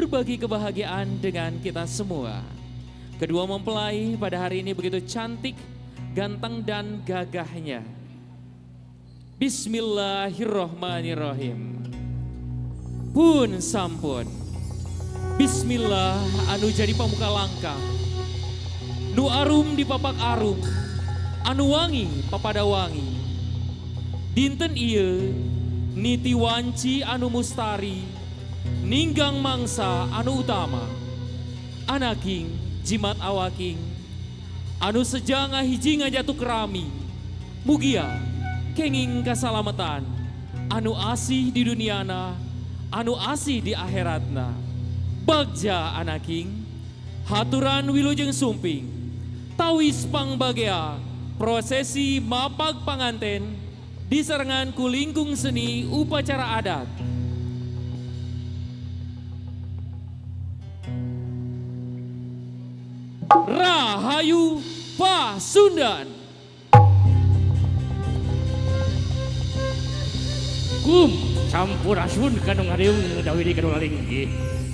berbagi kebahagiaan dengan kita semua. Kedua mempelai pada hari ini begitu cantik, ganteng dan gagahnya. Bismillahirrohmanirrohim. Pun sampun. Bismillah anu jadi pamuka langkah. Nu arum di papak arum, anu wangi papada wangi. Dinten ieu niti wanci anu mustari, ninggang mangsa anu utama. Anaking jimat awaking, anu seja ngahiji ngajatu kerami. Mugia kenging kasalamatan, anu asih di duniana, anu asih di akhiratna. Bagja anaking, haturan wilujeng sumping, tawis pangbagea, prosesi mapag panganten, disarengan ku lingkung seni upacara adat. Rahayu Pasundan. Kum sampurasun kanu ngariung dawidi kanu lalinggih.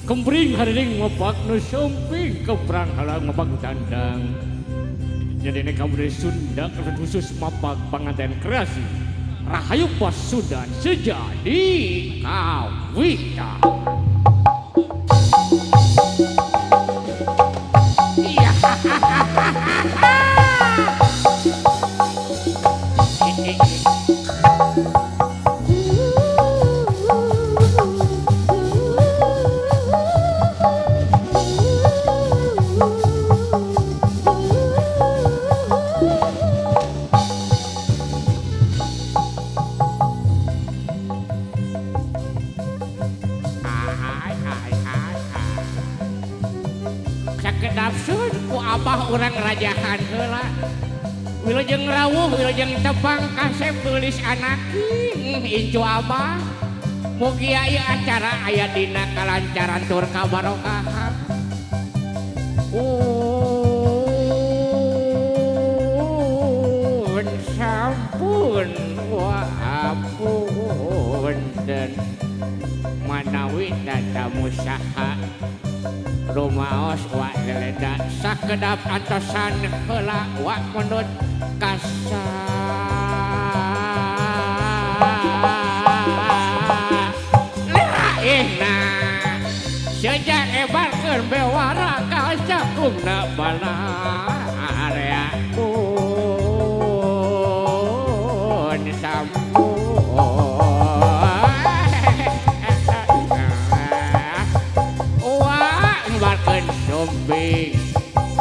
Kempring hariring mapak nu sumping keprang halang mapak tandang. Nyadene kabudaya Sunda khusus mapak panganten kreasi. Rahayu Pasundan sejadi kawita. Iya. Sakedap sun ku abah urang rajahan heula. Wilujeng rawuh, wilujeng tepang kasep tulis anaki incu abah. Mugia ieu acara aya dina kalancaran tur kabarokahan. Un sampun wa apunten manawi tatamu saha rumaos wa leleda sakedap antosan heula wa mundut kasa leraihna sejak ebarkeun bewara kacakungna bala area pun sampun. Sumping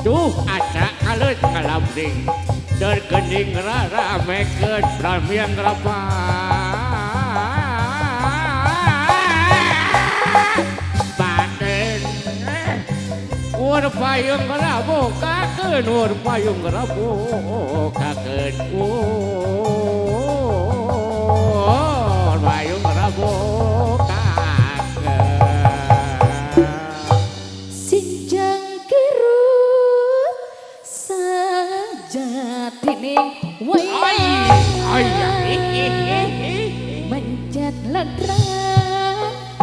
duh aca kalut kalabring dergening raramekeun ramiang rapat baten ur payung rabukakeun ur payung rabukakeun ur payung rabukakeun. Mencet ledra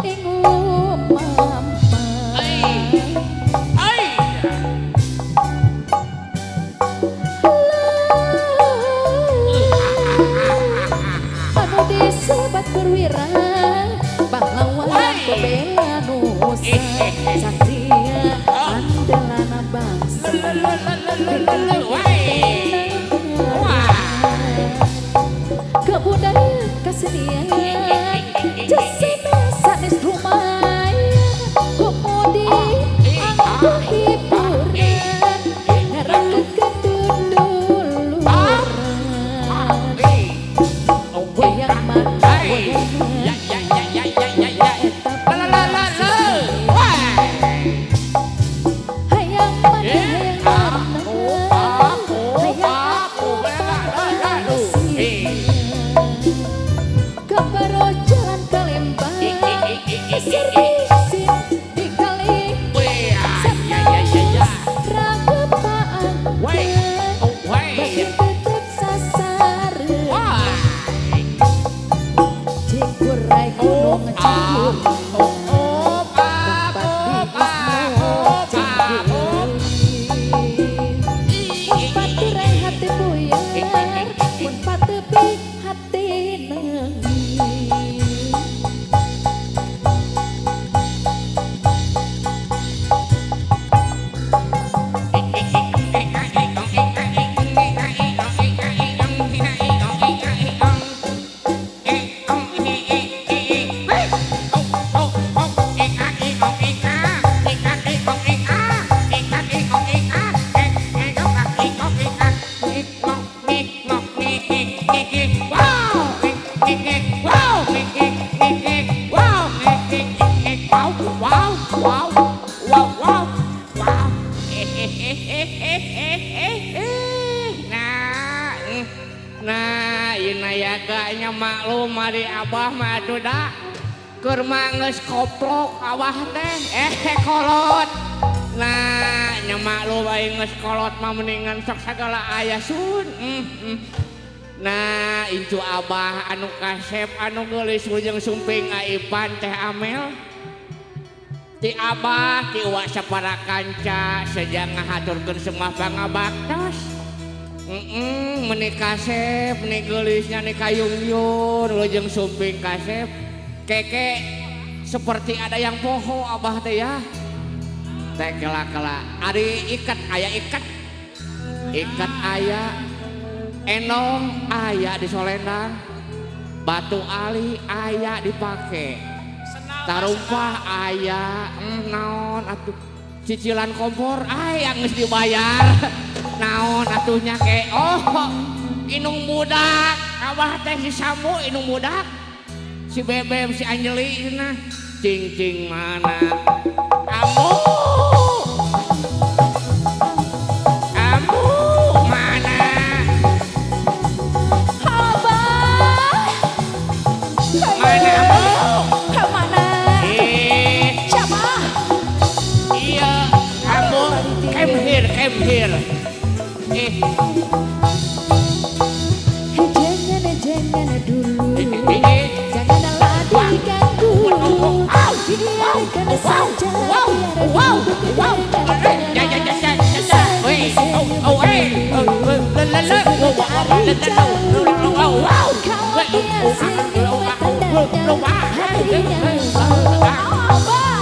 ing lumampah. Anu disebat perwira pahlawan pembela nusa satria andalan bangsa. Kebudayaan kesenian jasana sanes lumayan komodi anggo hiburan ngarakeun keduluran wayang mana wayang eta hayang mana hayang mana Nya maklum ari abah mah atuh da. Keur mah geus koplok abah teh. Kolot. Nah, nya maklum aing geus kolot mah mendingan sok sagala aya sun. Nah, incu abah anu kasep anu geulis wilujeng sumping Aipan Teh Amel. Ti abah ti uwa sapara kanca sejang ngahaturkeun semua pangabaktos. Meni kasep, meni geulisnya ni kayungyun wilujeng sumping kasep. Keke seperti ada yang poho abah teh ya. Teh kela-kela ari ikat aya ikat. Ikat aya. Enong aya di Solendang. Batu ali aya dipake. Tarumpah aya, naon atuh cicilan kompor aya geus dibayar. Naon atuhnya ke oh inung budak abah teh si Samu inung budak si Bebem si Anjeli cenah cing-cing mana ambu ambu mana Abah mana ambu kemana? Siapa? Iya ambu come here come here. Jangan jangan dulu, janganlah diganggu. Biarkan saja, biar duduk dengan dari jauh. Kalau dia senyum tandanya hatinya mau. Abah,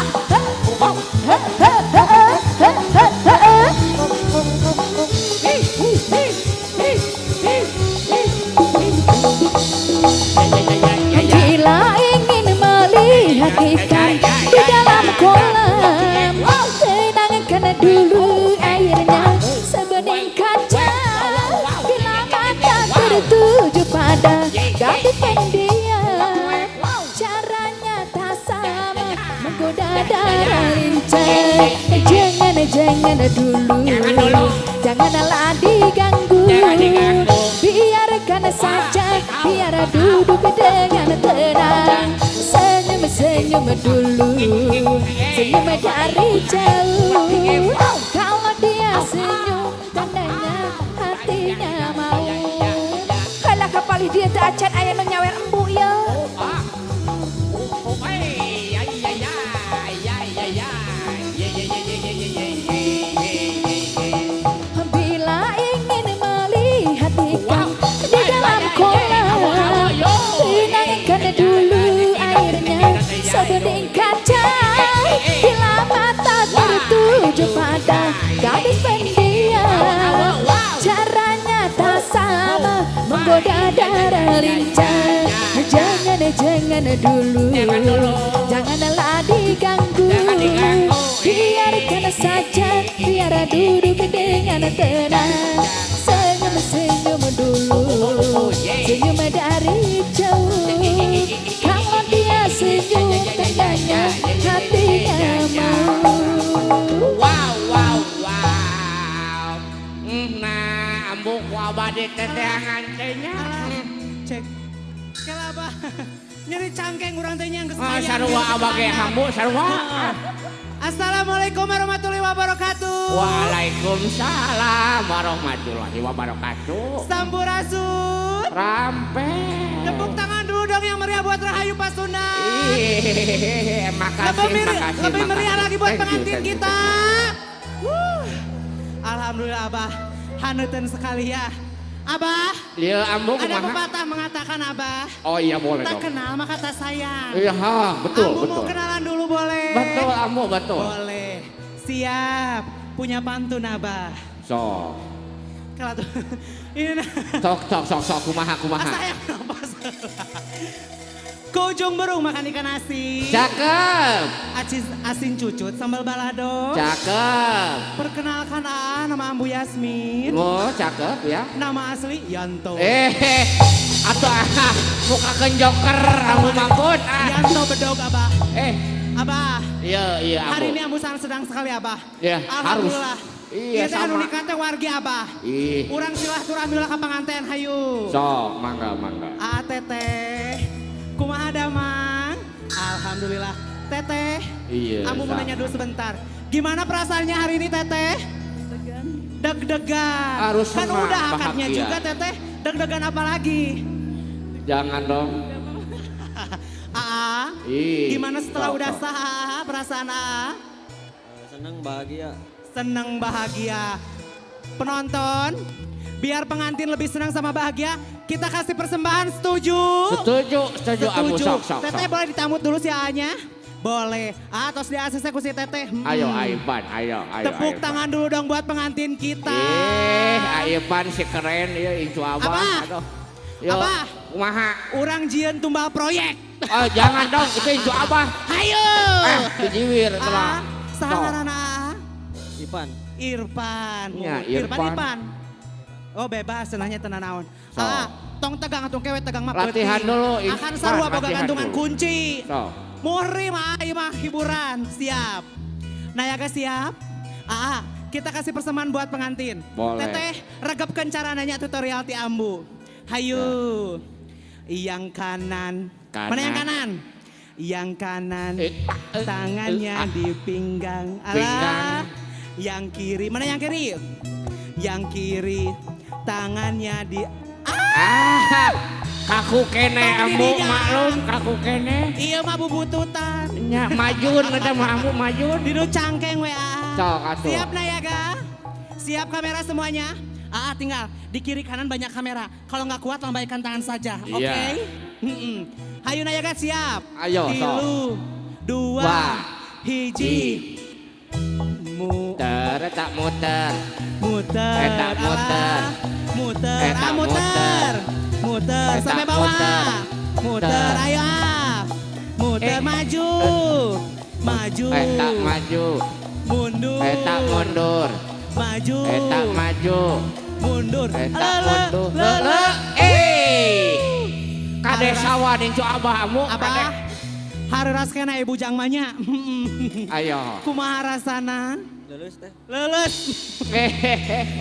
Bila ingin melihat ikan di dalam kolam, tenangkan dulu airnya sebening kaca. Bila mata tertuju pada gadis pendiam, caranya tak sama menggoda darah lincah. Jangan jangan dulu, janganlah diganggu. Biarkan saja, biar duduk dengan tenang. Senyum-senyum dulu, senyum dari jauh. Kalau dia senyum, tandanya hatinya mau. Kalah kapal dia tak acan aya nu nyawer embu ya. Bila ingin melihat ikan di dalam kolam, tenangkan dulu airnya sebening kaca. Bila mata tertuju pada gadis pendiam, caranya tak sama menggoda darah lincah. Jangan jangan dulu, janganlah diganggu. Biarkan saja, biar duduk dengan tenang. Senyum-senyum dulu, senyum dari jauh. Kalau dia senyum, tandanya hatinya mau. Wow wow wow. Nah, ambu ku abah di teteangan teh nya. Cek. Kenapa? Nyeri cangkeng urang teh nya geus Ah, aya. sarua abah ge ambu sarua. Assalamualaikum warahmatullahi wabarakatuh. Waalaikumsalam warahmatullahi wabarakatuh. Sampurasun. Rampe. Tepuk tangan dulu dong yang meriah buat Rahayu Pasundan. Ih, makasih, Lebih, makasih, lebih meriah makasih. lagi buat Thank you, pengantin thank you, kita. thank you. Wuh. Alhamdulillah Abah, haneuten sekali ya. Abah, Iya, ambu ada kumaha? pepatah mengatakan Abah, Oh iya boleh tak dong. kenal maka tak sayang. Iya, ha, betul, Ambu mau betul. kenalan dulu boleh? Betul, ambu, betul. Boleh. Siap, punya pantun Abah. So, Kalau tuh, ini nah. sok, sok, sok, sok, kumaha, kumaha. Asa yang apa? Ke ujung berung makan ikan asin. Cakep, Asin, asin cucut sambal balado. cakep. Perkenalkan AA, nama Ambu Yasmin. Oh, cakep ya. Nama asli Yanto. Atau ah, muka joker, ambu mampun. Ah. Yanto bedog Abah. Abah, Iya, iya, ambu. hari ini Ambu sangat sedang sekali Abah. Iya, harus. Alhamdulillah. Iya, Ieu teh anu sama. nikah teh wargi Abah. Ih. Urang silaturahmi lah ka panganten hayu. Sok, mangga mangga. Ah teteh, kumaha damang? Alhamdulillah. Teteh, Iya, Ambu mau sama. nanya dulu sebentar. Gimana perasaannya hari ini teteh? Deg-degan. Harus kan senang, udah akadnya bahagia. juga teteh. Deg-degan apa lagi? Jangan dong. Aa, Ih, gimana setelah sok, udah sok. sah Aa, perasaan Aa? Senang bahagia. Seneng bahagia. Penonton, biar pengantin lebih senang sama bahagia, kita kasih persembahan setuju? Setuju, setuju, Ambu sok sok. Teteh sok. boleh ditamut dulu si A-nya? Boleh. Ah, tos di ACC ku si Teteh. Hmm. Ayo Aipan, ayo, ayo. Tepuk Aipan. tangan dulu dong buat pengantin kita. Eh, Aipan si keren ya incu abah. Abah. Aduh. Yo, Abah. Kumaha? Urang jieun tumbal proyek. Oh, jangan dong, itu incu abah. Hayu. Eh, dijiwir Ah, telah. saha Sok. ngaranna Aa? Ipan. Irfan. Ya, Irfan. Irfan. Irfan. Oh bebas cenahnya tenan naon. Sok. Ah, tong tegang atuh kewe tegang mah Latihan peuting. dulu, Akan Irfan, sarua boga latihan gantungan dulu. kunci. Sok. Muhrim ah, ieu mah hiburan, siap. Nayaga siap? Ah, kita kasih persembahan buat pengantin. Boleh. Teteh, regepkeun cara nanya tutorial ti Ambu. Hayu. Yang kanan. Kanan. Mana yang kanan? Yang kanan. Eh, eh, Tangannya eh, ah. di pinggang. Alah. Pinggang. Yang kiri, mana yang kiri? Yang kiri, tangannya di Ah, kaku kene Tong ambu didinya. maklum kaku kene. Iya mah bubututan. Nya majun eta mah ambu majun. Dinu cangkeng WA. Sok atuh. Siap Nayaga? Siap kamera semuanya? Aa tinggal di kiri kanan banyak kamera. Kalau nggak kuat lambaikan tangan saja, Iya. oke? Mm-mm. Hayu Nayaga siap. Ayo, sok. Tilu, dua, Dua, hiji. Mu, Muter tak muter. muter, Eta muter. alah. Muter, Eta ah, muter. Muter, Eta sampai bawah. muter. Muter, Muter. ayo ah. Muter, Eh. maju. Maju. Eta maju. Mundur. Eta mundur. Maju. Eta maju. Mundur. Eta Lele, mundur. lele. Lele. Eh. Kade sawan incu abah amu. Abah. Hareras kena ibu jangmanya. Ayo. Kumaha rasana? Lulus teh. Leuleus.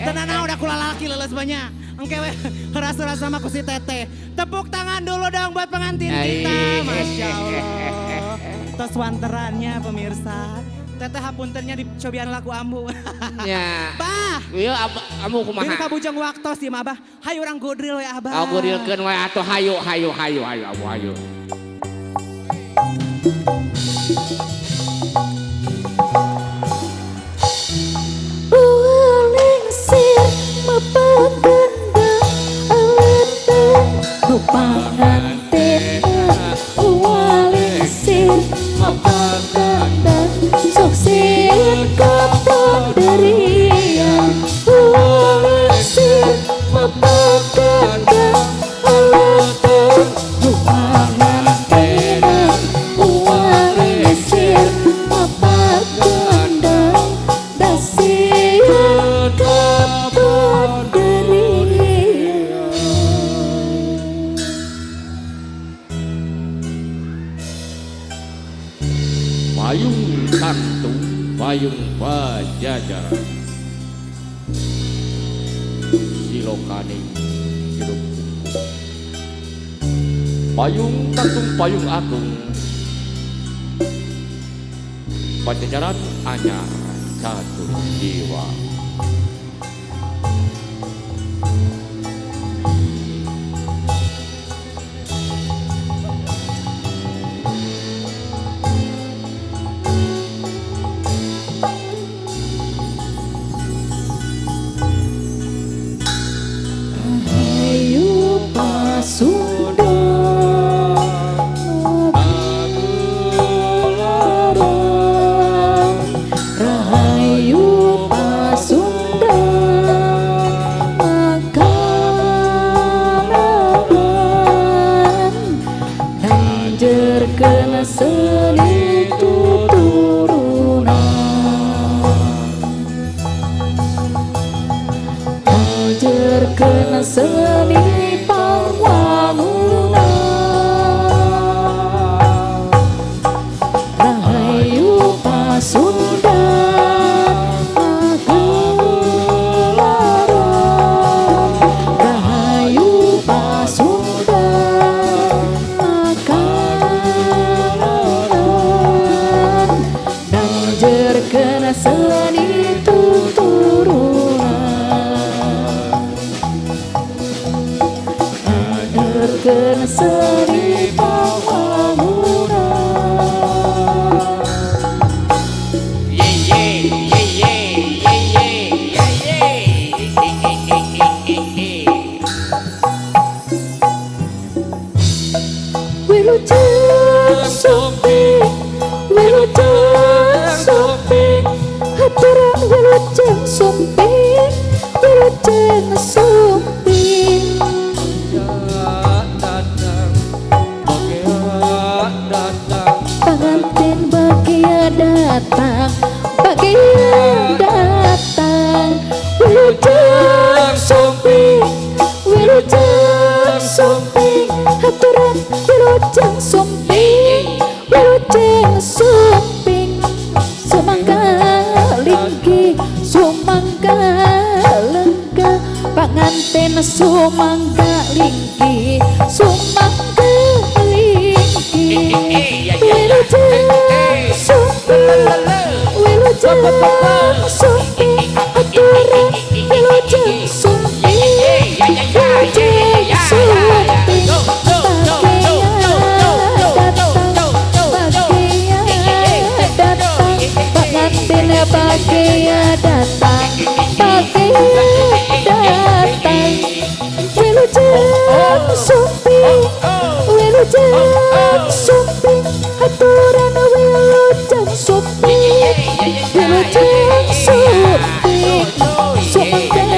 Tenana udah kula laki leuleus banyak. Engke we heras-heras sama ku si teteh. Tepuk tangan dulu dong buat pengantin kita. Masya Allah. Tos wanterannya pemirsa. Teteh hapuntennya dicobian laku ambu. Nya. Bah. Ieu abah amu kumaha? Bini kabujang waktos ieu mah abah. Hayu urang godril we abah. Aku rilkeun we atuh hayu hayu hayu hayu amu hayu. Ulingsir mepegendang eleten nu panganten Ulingsir mepegendang sok sieun kaponderian Ulingsir mepegendang eleten nu panganten Ulingsir mepegendang dasieun kaponderian. Payung Tantu, Payung Pajajaran. Silokaning hidup kukuh. Payung Tantung Payung Agung. Pajajaran anyar catur jiwa. Ayo Pasunda Rahayu Pasunda Makalaran Nanjerkeun seni tuturunan Ajarkeun seni pangwangunan Rahayu Pasundan kena seni tuturunan, kena seni pambangunan. Ye ye ye ye ye ye ye ye. Wilujeng sumping, wilujeng sumping, haturan wilujeng sumping, wilujeng sumping. Pengantin bahagia datang, bahagia datang. Wilujeng sumping, wilujeng sumping, haturan wilujeng sumping, wilujeng sumping. Sumangga linggi, sumangga lengga, panganten sumangga linggi, sumangga linggi. Wilujeng sumping, wilujeng sumping, haturan wilujeng sumping, wilujeng sumping. Bahagia datang, bahagia datang. Wilujeng sumping, wilujeng sumping, haturan wilujeng sumping, wilujeng sumping. Sumangga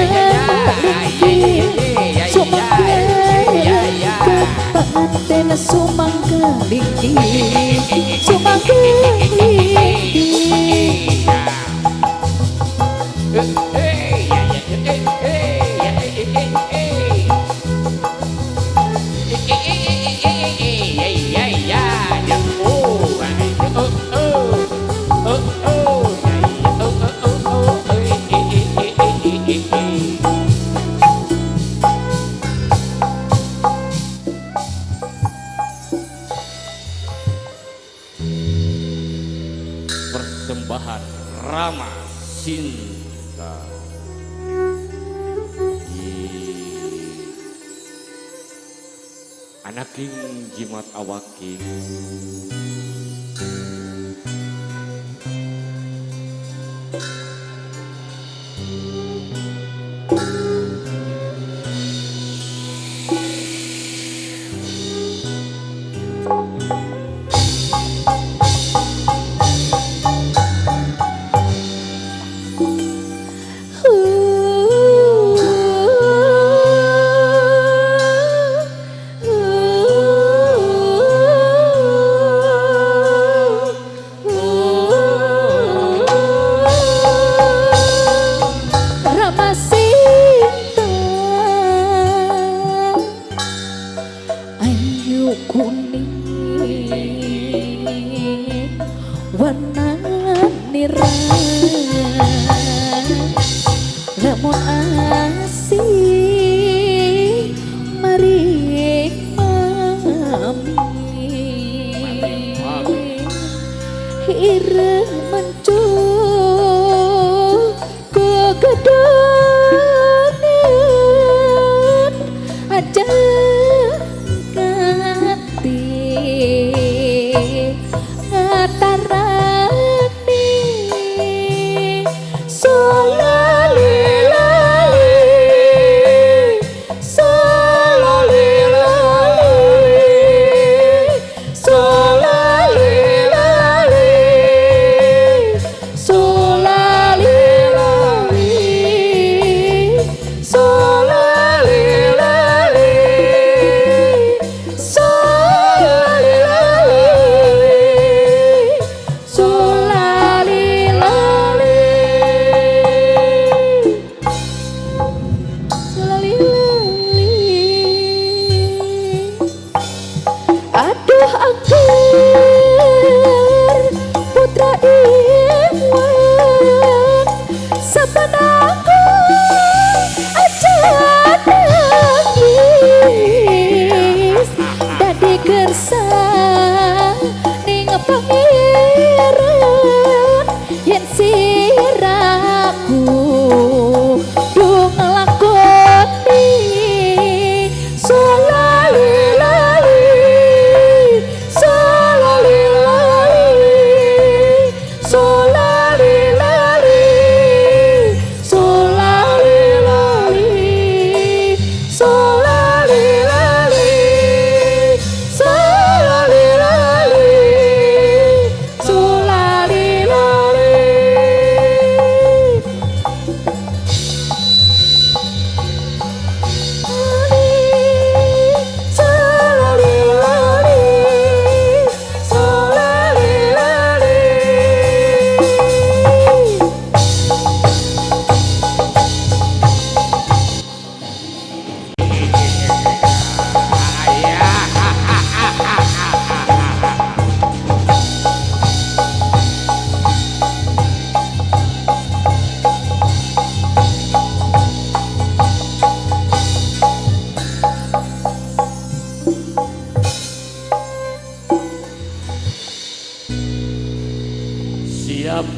linggi, sumangga lengga, panganten sumangga linggi, sumangga linggi. Persembahan Rama Sinta. Anaking jimat awaking,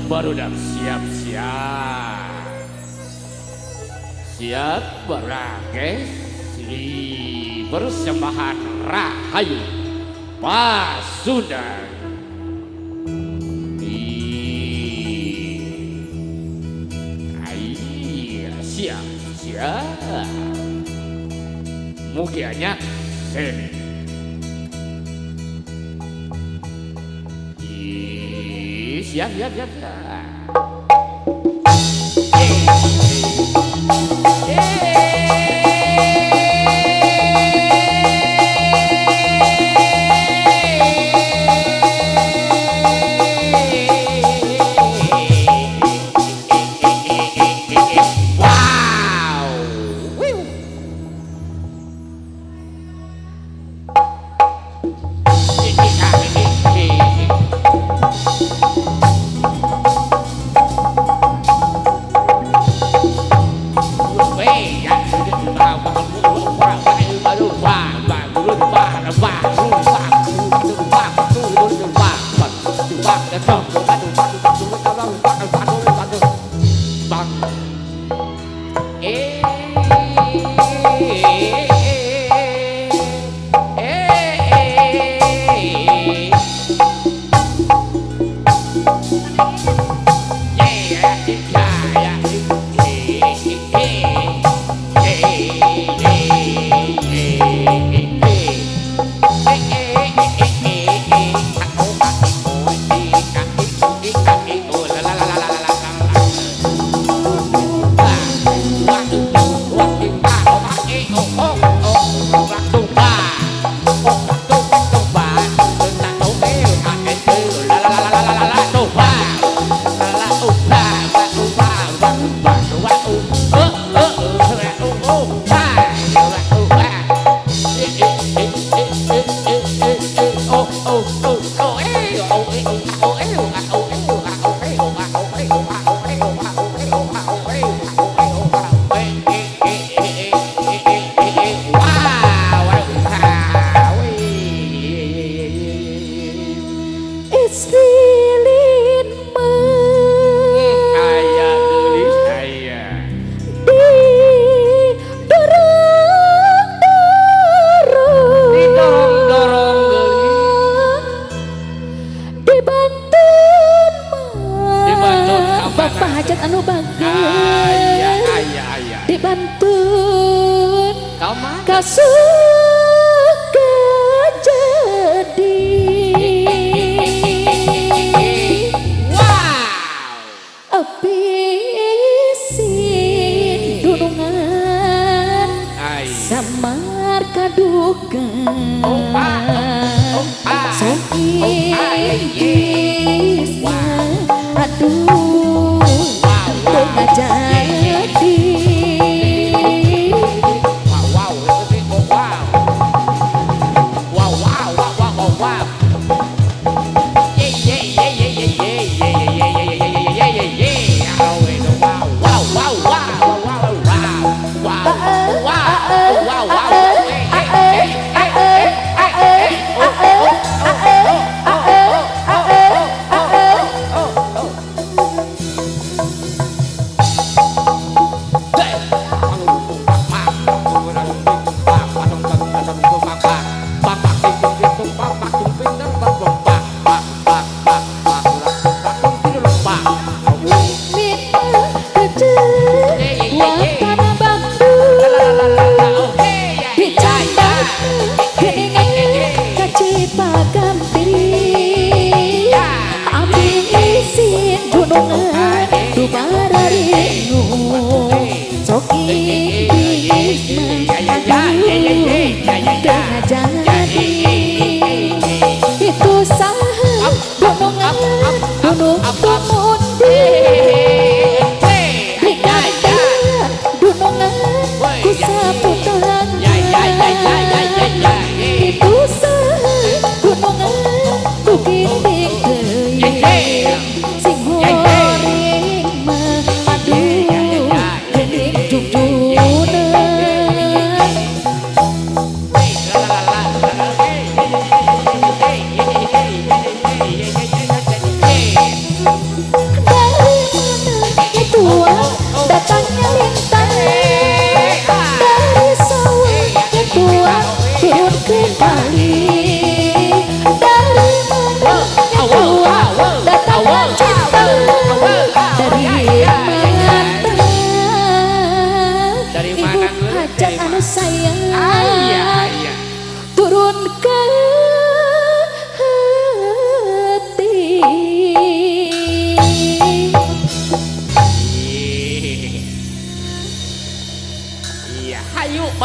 Barudak siap-siap. Siap berages di persembahan Rahayu Pasundan. Siap, siap. Mugianya sini. Siap, siap, siap, siap. Wow. Wiu. Dibantun kasuka jadi. Wow. Apisin dunungan samar kaduka. Aduh, jadi. Wow, wow, wow, wow, wow, wow, wow, wow.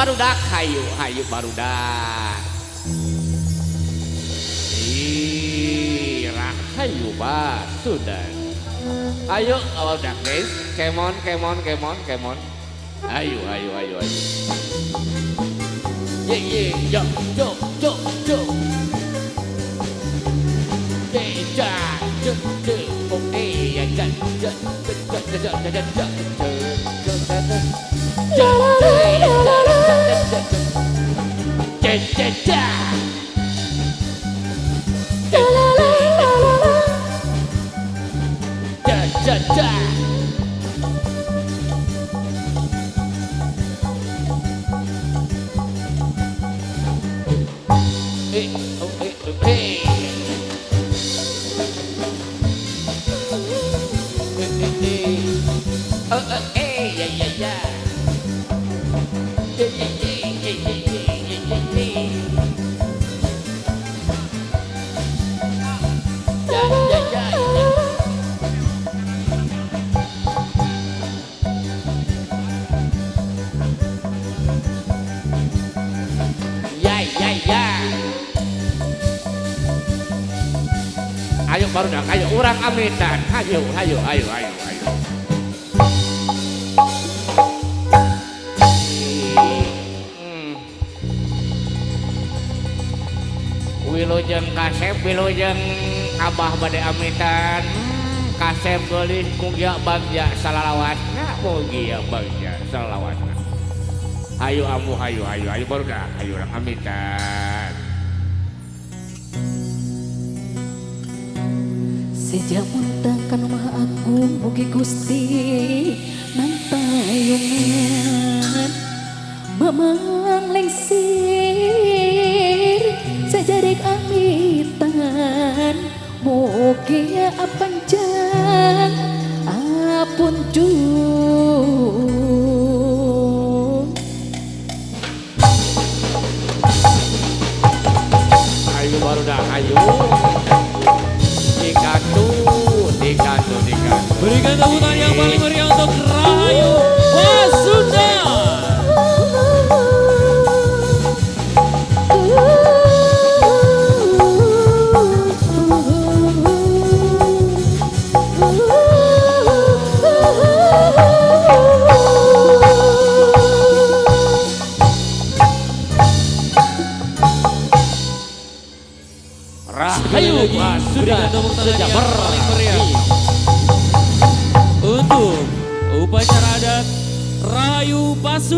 barudak, hayu hayu barudak. Ih, Rahayu Basudan. Ayo barudak guys, kemon kemon kemon kemon. Ayo ayo ayo ayo. Ye ye yo yo yo yo. Ye ja je je oh eh ya ja ja ja ja ja ja ja ja ja ja ja. Ja ja ja. Eh oh eh oh eh. Eh eh eh. Oh oh eh ya ya ya. Ye ye ye ye ye ye ye ye. Ya ya ya ya. Ya ya ya. Ayo barudak, ayo urang amitan. Ayo ayo ayo ayo ayo. Wilujeng kasep, wilujeng abah bade amitan. Kasep geulis mugia bagja salalawasna, mugia bagja salalawasna. Ayo ambu, ayo ayo ayo barudak, ayo urang amitan. Sejak muntah kanu Maha Agung mugi Gusti nantayungan mamang lengsir sajarik amitan mugi apanjang apun jung. Ayo barudak, ayo. Dikatu, dikatu, dikatu. Berikan tepuk tangan yang paling meriah untuk Rahayu Pasundan. Rahayu Pasundan sejak meriah untuk upacara adat Rahayu Pasundan.